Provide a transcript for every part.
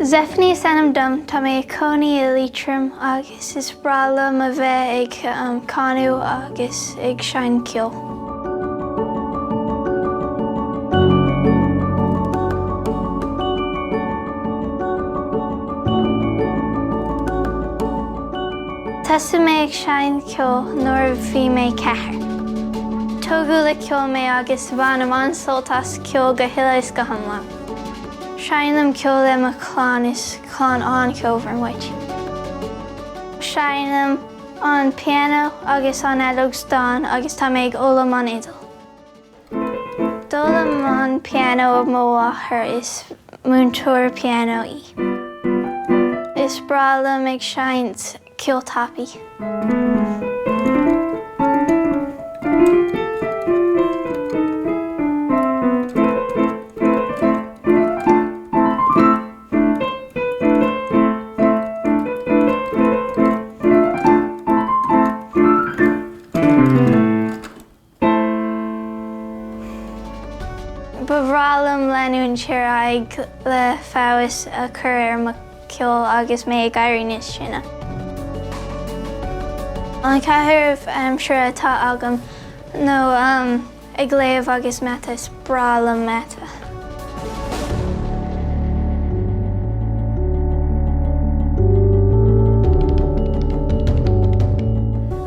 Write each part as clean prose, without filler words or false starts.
Zephany is ainm dom, tá mé i cónaí i Liatroim agus is breá liom a bheith ag canadh agus ag seinnt ceoil. Thosaigh mé ag seinnt ceoil nuair a bhí mé 4. Tógadh le ceol mé agus bainim an-sult as ceol go huile is go hiomlán. Seinnim ceol le mo chlann, is clann an-cheolmhar muid. Seinnim an pianó agus an fheadóg stáin agus tá mé ag foghlaim an fhidil. D'fhoghlaim an pianó ó mo mháthair, is múinteoir pianó í. Is breá liom ag seinnt ceol tapaidh. Ba bhreá liom leanúint ar aghaidh le feabhas a chur ar mo cheol agus mé ag éirí níos sine. An caitheamh aimsire atá agam nó ag léamh agus mata, is breá liom mata.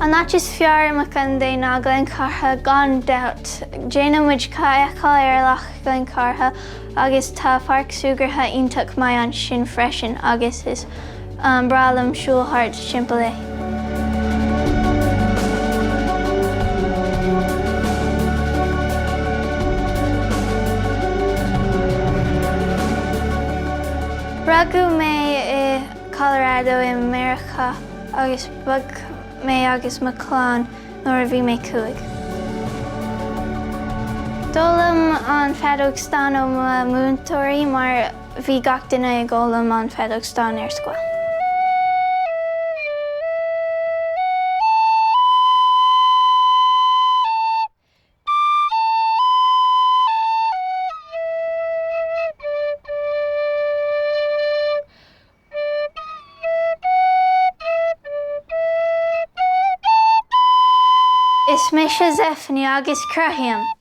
An áit is fearr i mo chontae ná Gleann Chathartha gan dabht. Déanann muid cadhcáil ar Loch Ghleann Chathartha agus tá páirc súgartha iontach maith ansin freisin agus is breá liom siúl thart timpeall é. Rugadh mé i Colorado i Meiriceá agus bhog mé agus mo chlann nuair a bhí mé 5. D'fhoghlaim an feadóg stáin ó mo mhúinteoirí mar bhí gach duine ag fhoghlaim an feadóg stáin ar scoil. Is mise Zephany agus cruthaím!